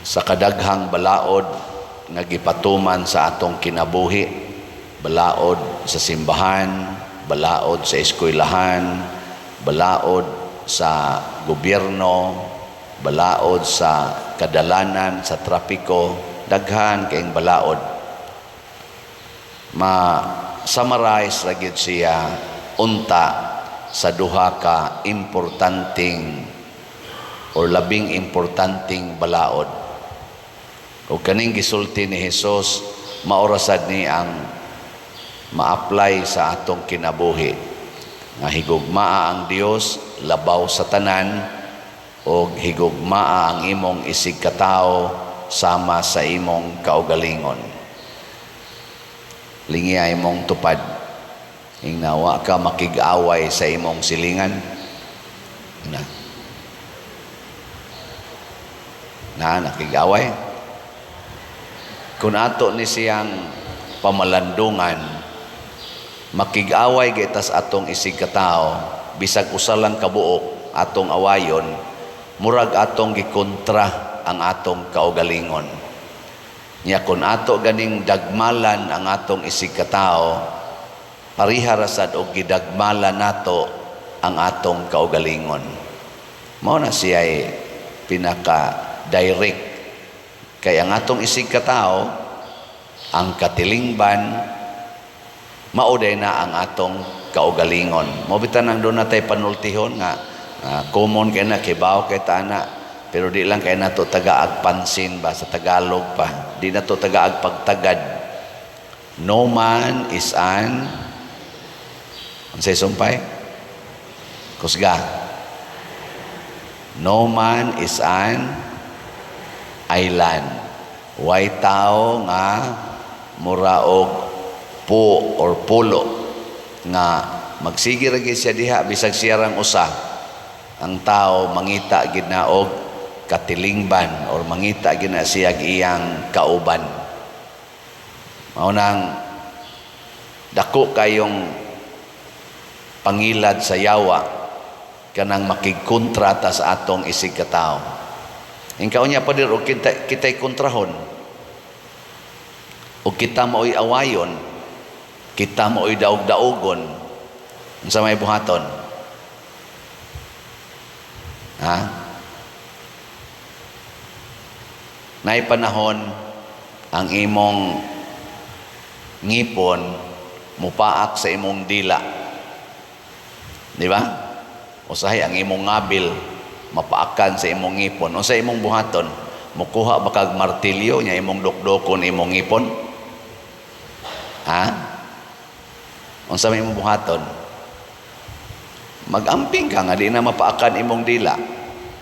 Sa kadaghang balaod nga gipatuman sa atong kinabuhi, balaod sa simbahan, balaod sa eskwelahan, balaod sa gobyerno, balaod sa kadalanan, sa trapiko, daghan kayong balaod. Ma-summarize ra gyud siya unta sa duha ka importanteng or labing importanteng balaod. O kaning gisulti ni Jesus, mao ra sad ni ang ma-apply sa atong kinabuhi nga higugmaa ang Dios labaw sa tanan o higugmaa ang imong isig katawo sama sa imong kaugalingon. Lingi imong tupad. Ingna wa ka makig-away sa imong silingan. Na. Na nakig-away. Kung ato ni siyang pamalandungan, makig-away gitas atong isig katawo, bisag usa lang kabuok atong awayon, murag atong gikontra ang atong kaugalingon. Nya kung ato ganing dagmalan ang atong isig katawo, pareha ra sad og gidagmalan nato ang atong kaugalingon. Mao na siya pinaka direct kay ang atong isig katawo, ang katilingban, mao day na ang atong kaugalingon. Mao bitan ang doon natay panultihon nga common kay na kibaw kay tana, pero di lang kay nato tagaag pansin ba sa Tagalog pa. Di nato tagaag pagtagad. No man is an, unsay sumpay? Kusga. No man is an island. Way tao nga mura og po or pulo nga magsige ra gyud siya diha bisag siya rang usa. Ang tao mangita gid na og katilingban or mangita gid na siya iyang kauban. Mao nang dako kayong pangilad sa yawa kanang makigkontrata sa atong isig katawo. Ingkaon niya pa og kita kitay kontrahon o kita mao'y awayon, kita mao'y daog-daogon, unsa may buhaton? Ha? Nay panahon ang imong ngipon mupaak sa imong dila. Di ba? Usahay ang imong ngabil mapaakan sa imong ngipon. Unsa imong buhaton? Mukuha ba kag martilyo nya imong dukdukon imong ngipon? Ha? Unsa may imong buhaton? Magamping ka nga di na mapaakan imong dila.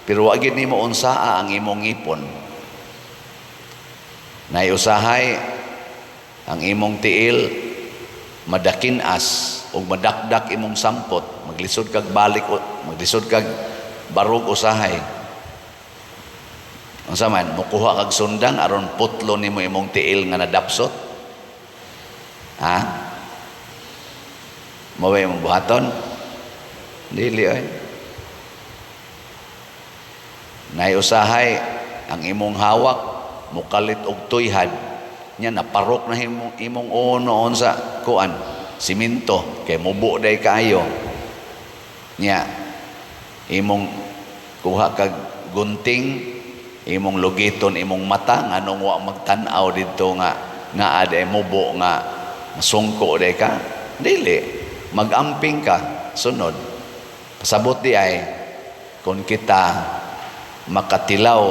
Pero wa gid nimo unsaa ang imong ngipon. Nay usahay ang imong tiil madakin-as ug madakdak imong sampot, maglisod kag balik, maglisod kag barog usahay. Unsa man, mukuha kag sundang aron putlo nimo imong tiil nga nadapsot? Ha? Mao ba imong buhaton? Dili oy. Nay usahay ang imong hawak mukalit og tuyhad nya naparok na imong uno sa kuan simento kay mubo day kaayo. Nya imong kuha kag gunting, imong lugiton imong mata nganong wa magtan-aw didto nga naa day mubo nga masungko day ka. Dili, magamping ka sunod. Pasabot di ay kung kita makatilaw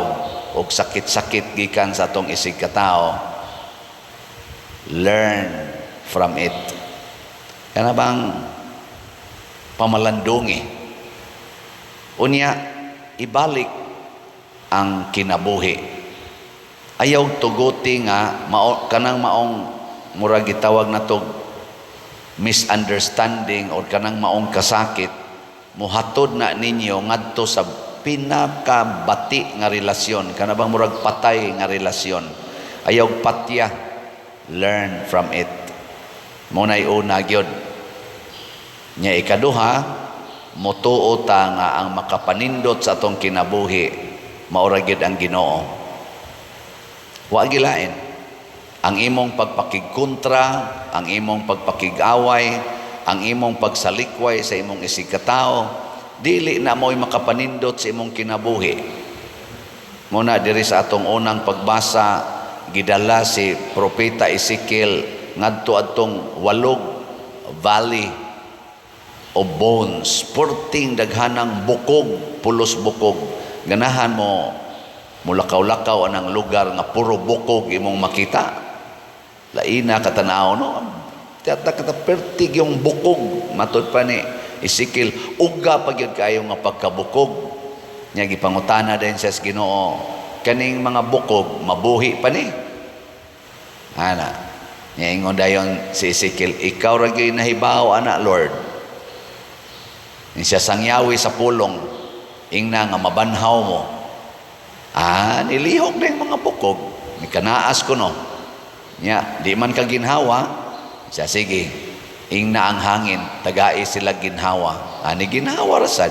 og sakit-sakit gikan sa atong isig katawo, learn from it. Kana bang pamalandungi? Unya ibalik ang kinabuhi. Ayaw tuguti nga mao, kanang maong murag gitawag nato misunderstanding or kanang maong kasakit muhatod na ninyo ngadto sa pinakabati nga relasyon, kana bang murag patay nga relasyon. Ayaw patya, learn from it. Mo nay una gyud. Nya ikaduha, motuo ta nga ang makapanindot sa atong kinabuhi mao ra gyud ang Ginoo. Wa gilain. Ang imong pagpakigkontra, ang imong pagpakig-away, ang imong pagsalikway sa imong isigkatao, dili na mo'y makapanindot sa imong kinabuhi. Muna diri sa atong unang pagbasa, gidala si Propeta Ezekiel ngadto adtong walog, valley of bones, perting daghanang bukog, pulos bukog. Ganahan mo mulakaw-lakaw anang lugar nga puro bukog imong makita? Laina katanaw, no? Tiyata kata pertig yung bukog. Matod pa ni Ezekiel, uga pa gyud kayo nga pagkabukog. Nya gipangutana din siya sa Ginoo, "Kaning mga bukog, mabuhi pa ni?" Ana nya, ingon dayon si Ezekiel, "Ikaw ra gyud nahibaw ana, Lord." Ni siya sangyawi sa pulong, ingna nga mabanhaw mo. Ah, nilihok na yung mga bukog. Ni kanaas ko, no. Nya, di man ka ginhawa. Siya, sige, ingna ang hangin, tagai sila ginhawa. Ani ginhawa rasad.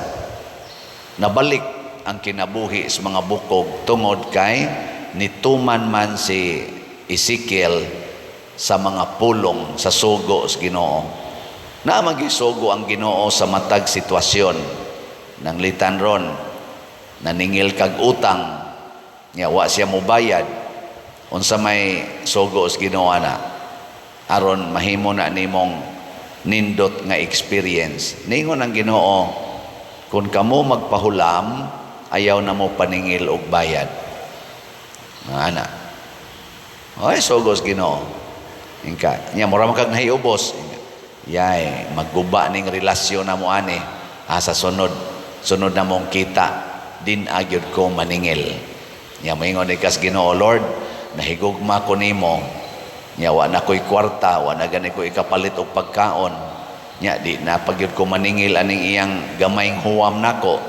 Nabalik ang kinabuhi sa mga bukog tungod kay nituman man si Ezekiel sa mga pulong, sa sugo sa Ginoo. Na magisugo ang Ginoo sa matag sitwasyon. Nanglitan ron, naningil kag utang, nya wa siya mobayad. Unsa may sugo sa Ginoo ana? Aron mahimo na nimong nindot nga experience. Ningon ang Ginoo, kung kamo magpahulam, ayaw na mo paningil og bayad. Ana. Oy, sugo sa Ginoo. Ingka, nya mura man kag nahiubos. Yay, magguba ning relasyon na mo ani. Ah, sa sunod, sunod na mong kita, din agyod ko maningil. Nya moingon kas Ginoo, "Lord, nahigugma ko nimo. Nya wa na ko'y kwarta, wa na gani ko ikapalit og pagkaon. Nya di na pagyud ko maningil aning iyang gamayng huwam nako.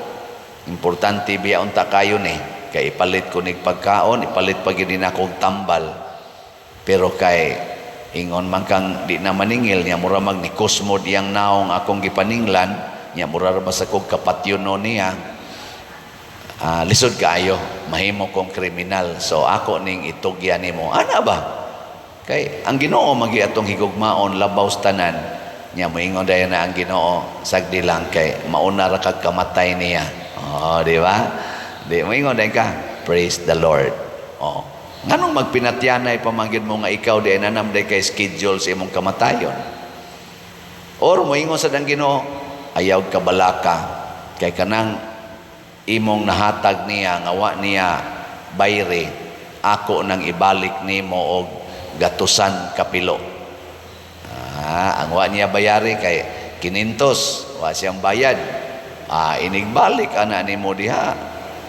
Importante biya unta kayo ni kay ipalit ko nig pagkaon, ipalit pa gyud nako og tambal. Pero kay ingon man kang di na maningil, nya mura mag ni kusmod iyang naong akong gipaninglan, nya mura ra basa kog kapatyono niya. Ah, lisod kaayo, mahimo kong kriminal. So ako ning itugyan nimo." Ana ba? Kay ang Ginoo magi atong higugmaon labaw sa tanan. Nya moingon dayon na ang Ginoo, "Sagdi lang kay mauna ra kag kamatay niya." Oh, di ba? Di moingon dayon ka, "Praise the Lord." Oh. Nganong magpinatyanay pa man gyud mo nga ikaw di nanam day kay schedule sa imong kamatayon? Or moingon sa ang Ginoo, "Ayaw ka balaka kay kanang imong nahatag niya nga wa niya bayri, ako nang ibalik nimo og gatusan kapilo." Ah, ang wa niya bayari kay kinintos, wa siyang bayad. Ah, inigbalik ana nimo diha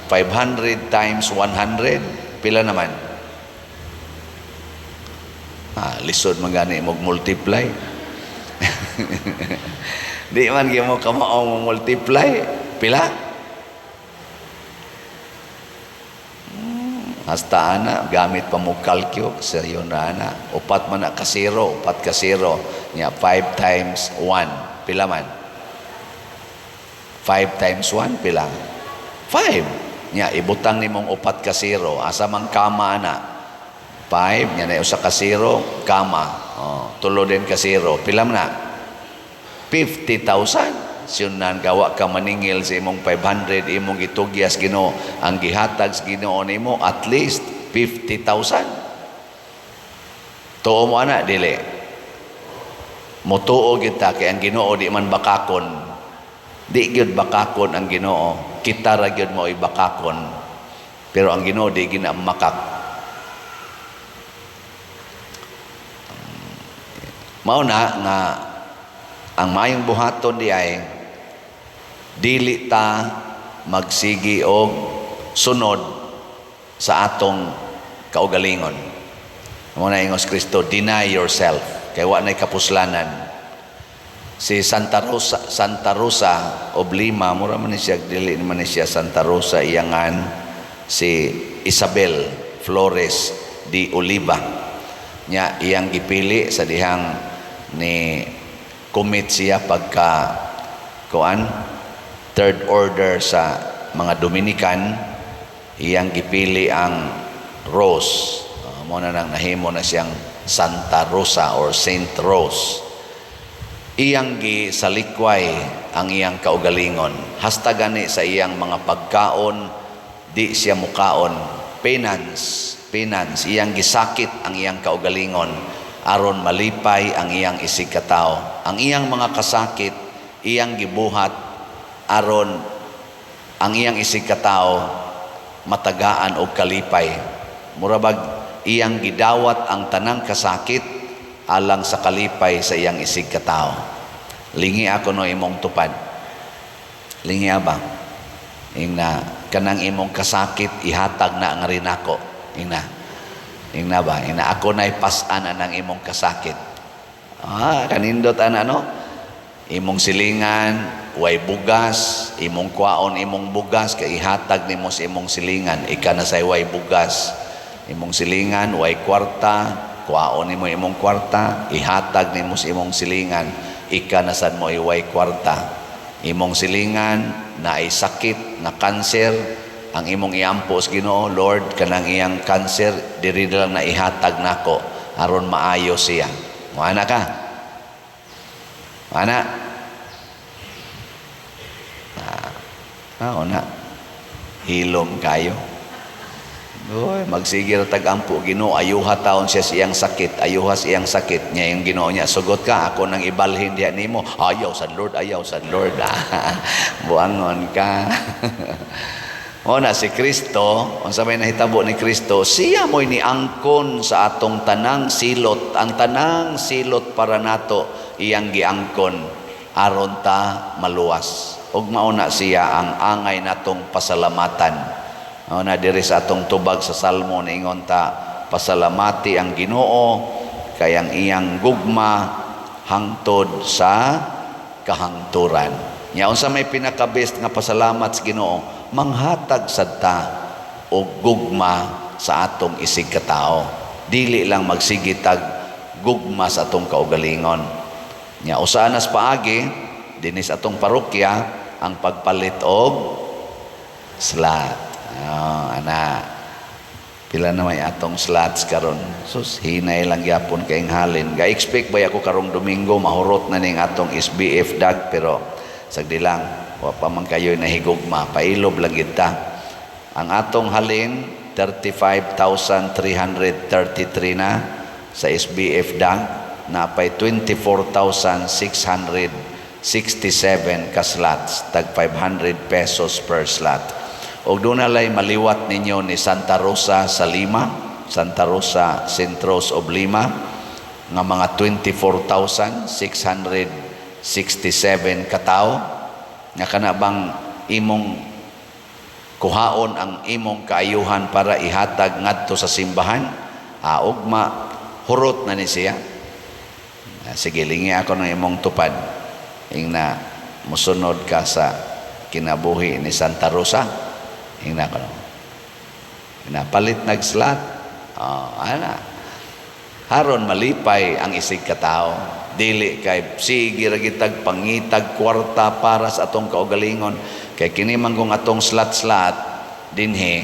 500 times 100, pila naman? Ah, lisod man gani mo multiply. Di man gyud mo kamao mo multiply. Pila? Hasta ana, gamit pa mo kalkyo, sa yun na ana. Upat man na ka zero, upat ka zero. Nya, 5 times 1, pila man? 5 times 1, pila? 5. Nya, ibutang nimong upat ka zero. Asa man kama ana? 5, nya na usa ka zero, kama. Oh, tulo din ka zero. Pila man na? 50,000. Siyunan gawa ka maningil sa imong 500 imong gitugyas Ginoo, ang gihatag sa Ginoo nimo at least 50,000. Tuo mo ana, dili? Mutuo kita kay ang Ginoo di man bakakon. Di gyud bakakon ang Ginoo. Kita ra gyud mo bakakon, pero ang Ginoo di gina makak. Mao na nga ang maayong buhaton di ay dili ta magsigi og sunod sa atong kaugalingon. Mao na ingos Kristo, "Deny yourself," kay wa nay kapuslanan. Si Santa Rosa, Santa Rosa of Lima, mura man ni siya, dili man ni siya Santa Rosa iyangan, si Isabel Flores de Oliva. Nya iyang gipili sa dihang ni commit siya pagka kuan third order sa mga Dominican, iyang gipili ang rose. Mo na nang nahimo na siyang Santa Rosa or Saint Rose. Iyang gisalikway ang iyang kaugalingon. Hasta gani sa iyang mga pagkaon, di siya mukaon. Penance, penance. Iyang gisakit ang iyang kaugalingon aron malipay ang iyang isig katao. Ang iyang mga kasakit, iyang gibuhat aron ang iyang isig katao matagaan og kalipay. Mura bag iyang gidawat ang tanang kasakit alang sa kalipay sa iyang isig katao. Lingi ako no imong tupad. Lingi ba? Ingna kanang imong kasakit, ihatag na nga rin ako. Ingna. Ingna ba? Ingna ako na ipas-an anang imong kasakit. Ah, kanindot ana, no? Imong silingan way bugas, imong kwaon imong bugas kay ihatag nimo sa imong silingan, ika na say way bugas. Imong silingan way kwarta, kwaon nimo imong kwarta, ihatag nimo sa imong silingan, ika na sad mo way kwarta. Imong silingan na ay sakit na kanser, ang imong iampo sa Ginoo, "Lord, kanang iyang kanser diri na lang na ihatag nako aron maayo siya." Moana ka? Moana? Ah, na. Hilom kayo. Uy, magsige ra tag-ampo, "Ginoo, ayuha taon siya sa iyang sakit, ayuha sa iyang sakit." Nya yung Ginoo niya, "Sugot ka, ako nang ibalhin diha nimo." "Ayaw sa Lord, ayaw sa Lord." Buangon ka. O na si Kristo, unsa may nahitabo ni Kristo, siya mo'y niangkon sa atong tanang silot, ang tanang silot para nato iyang giangkon aron ta maluwas. Ug mao na siya ang angay natong pasalamatan. Mao na diri sa atong tubag sa Salmo, niingon ta, "Pasalamati ang Ginoo kay ang iyang gugma hangtod sa kahangturan." Nya unsa may pinaka-best nga pasalamat sa Ginoo? Manghatag sad ta og gugma sa atong isig katao. Dili lang magsige tag gugma sa atong kaugalingon. Nya usa nas paagi dinis atong parokya ang pagpalit og slot. Oh, ana. Pila na may atong slots karon? Sus, hinay lang gyapon kayong halin. Ga-expect ba ako karong Domingo mahurot na ning atong SBF dag, pero sagdi lang, wa pa man kayo'y nahigugma, pailob lang gid ta. Ang atong halin 35,333 na sa SBF dag, napay 24,667 ka slots, tag 500 pesos per slot. Og doon na lay maliwat ninyo ni Santa Rosa sa Lima, Santa Rosa Centros of Lima, nga mga 24,667 katao, nga kana bang imong kuhaon ang imong kaayuhan para ihatag ngadto sa simbahan, ugma hurot na ni siya. Ah, sige, lingi ako ng imong tupad. Ingna, musunod ka sa kinabuhi ni Santa Rosa. Ingna ko. Napalit nag-slot. Oh, ana. Haron malipay ang isig katao. Dili kay sige ra gitag pangitag kwarta para sa atong kaugalingon. Kay kini man kung atong slot-slot dinhi,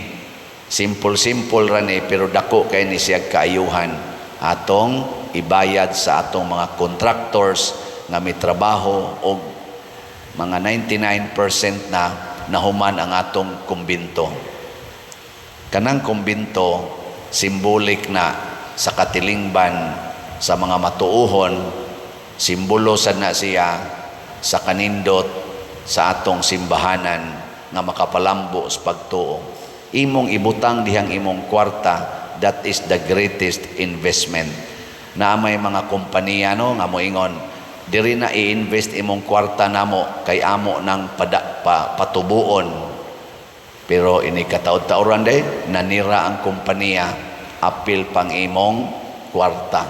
simple-simple ra ni, pero dako kay ni siya kaayuhan atong ibayad sa atong mga contractors nga may trabaho, og mga 99% na nahuman ang atong kumbinto. Kanang kumbinto, symbolic na sa katilingban sa mga matuuhon, simbolo sad na siya sa kanindot sa atong simbahanan nga makapalambo sa pagtuo. Imong ibutang dihang imong kwarta, that is the greatest investment. Na may mga kompanya, no, nga moingon, "Diri na i-invest imong kwarta namo kay amo nang patubuon." Pero ini kataod-taoran day, nanira ang kompanya, apil pang imong kwarta.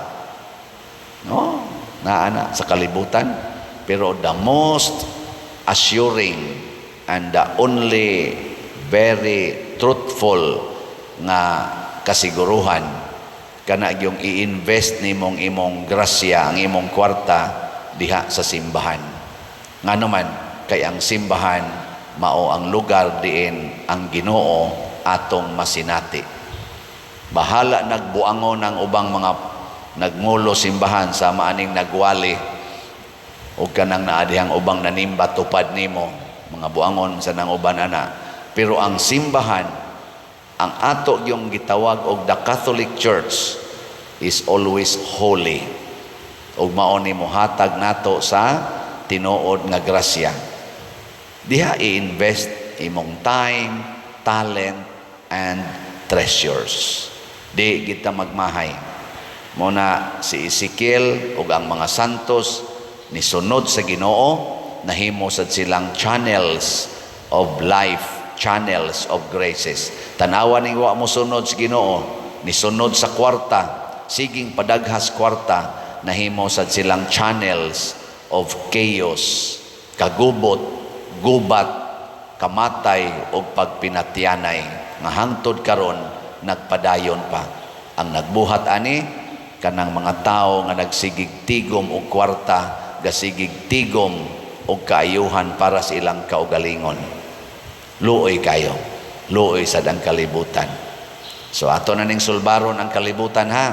No, naa na sa kalibutan. Pero the most assuring and the only very truthful nga kasiguruhan kana yung i-invest nimong imong grasya, ang imong kwarta diha sa simbahan. Ngano man kay ang simbahan mao ang lugar diin ang Ginoo atong masinati. Bahala nagbuangon ang ubang mga nagmulo simbahan sa maaning nagwali o kanang naadihang ubang nanimba tupad nimo, mga buangon sa nang uban ana. Pero ang simbahan, ang ato yung gitawag og the Catholic Church, is always holy ug mao ni mohatag nato sa tinuod nga grasya. Diha i-invest imong time, talent and treasures. Di kita magmahay. Mao na si Ezekiel ug ang mga santos nisunod sa Ginoo, nahimo sad silang channels of life, channels of graces. Tanawa ning wa mo sunod sa Ginoo, nisunod sa kwarta, siging padaghas kwarta, nahimo sad silang channels of chaos, kagubot, gubat, kamatay ug pagpinatyanay nga hangtod karon nagpadayon pa. Ang nagbuhat ani, kanang mga tao nga nagsigig tigom og kwarta, gasigig tigom og kaayuhan para sa ilang kaugalingon. Luoy kayo. Luoy sad ang kalibutan. So ato na ning sulbaron ang kalibutan, ha.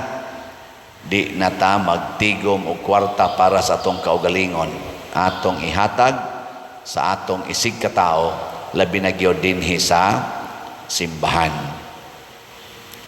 Di na ta magtigom og kwarta para sa atong kaugalingon. Atong ihatag sa atong isig katao, labi na gyud dinhi sa simbahan.